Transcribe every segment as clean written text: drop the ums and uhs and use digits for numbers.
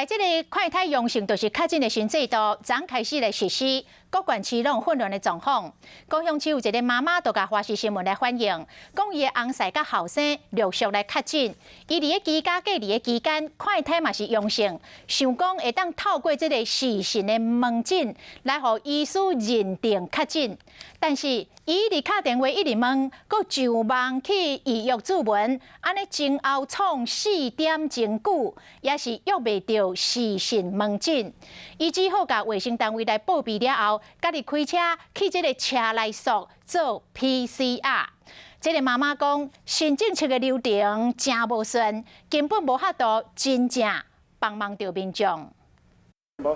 來這個快篩陽性就是確診的新制度，昨開始來實施，各縣市攏混亂的狀況。高雄市有一個媽媽就共華視新聞來反映，講伊的翁婿佮後生陸續來確診，伊佇咧居家隔離的期間，快篩嘛是陽性，想講會當透過這個視訊的門診來予醫師認定確診，但是伊一直敲電話一直問，閣上網去預約諮詢，按呢前後創4點鐘久，也是約袂著視訊門診。伊只好共衛生單位來報備了後，家己開車去這個車來速做 PCR。這個媽媽講，新政策的流程誠無順，根本無法度真正幫忙著民眾。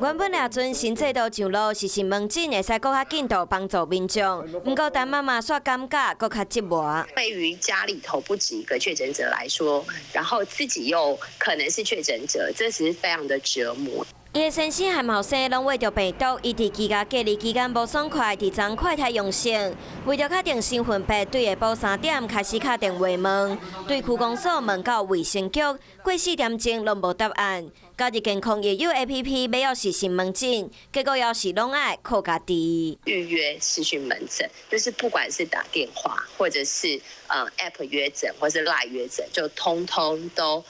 原本也陣新制度上路，視訊門診會使閣較緊度幫助民眾，毋過陳媽媽煞感覺閣較折磨。對於家裡頭不止一個確診者來說，然後自己又可能是確診者，這是非常的折磨。伊的先生和後生攏秽著病毒，伊佇居家隔離期間無爽快，佇昨快篩陽性，為著確定身份，對下晡3點開始敲電話問，對區公所問到衛生局，過4點鐘攏無答案。家己健康也有 APP 欲約視訊門診，結果猶是攏愛靠家己。預約視訊門診，就是不管是打電話，或者是App 約診，或是 Line 約診，就通通都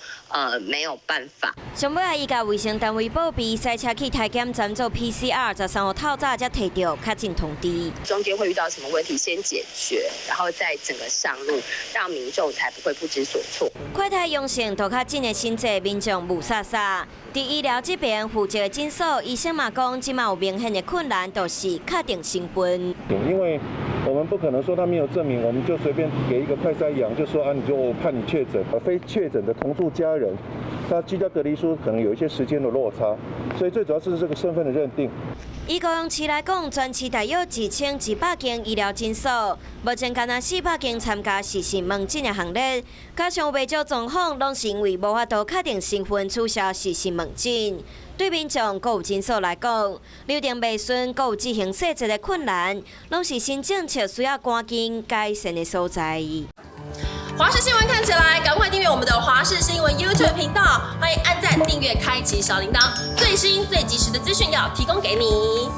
沒有辦法。上尾啊，伊共衛生單位報備，駛車去台檢站做 PCR，13號透早才提著確診通知。中間會遇到什麼問題，先解決，然後再整個上路，讓民眾才不會不知所措。快篩陽性就確診的新制，民眾霧煞煞。佇醫療這邊負責的診所，醫生嘛講，這馬有明顯的困難，就是確定身份。因為我們不可能說他沒有證明，我們就隨便給一個快篩陽，就說啊，你就我判你確診，而非確診的同住家人，他居家隔離書可能有一些時間的落差，所以最主要是這個身份的認定。以高雄市來講，全市大約1200間醫療診所，目前干焦400間參加視訊門診的行列，加上袂少狀況，攏是因為無法度確定身份取消視訊門診。對民眾閣有診所來講，流程袂順，閣有執行細節的困難，攏是新政策需要趕緊改善的所在。華視新聞看起來，趕快訂閱我們的華視新聞 YouTube 頻道，歡迎按讚、訂閱、開啟小鈴鐺，最新最及時的資訊要提供給你。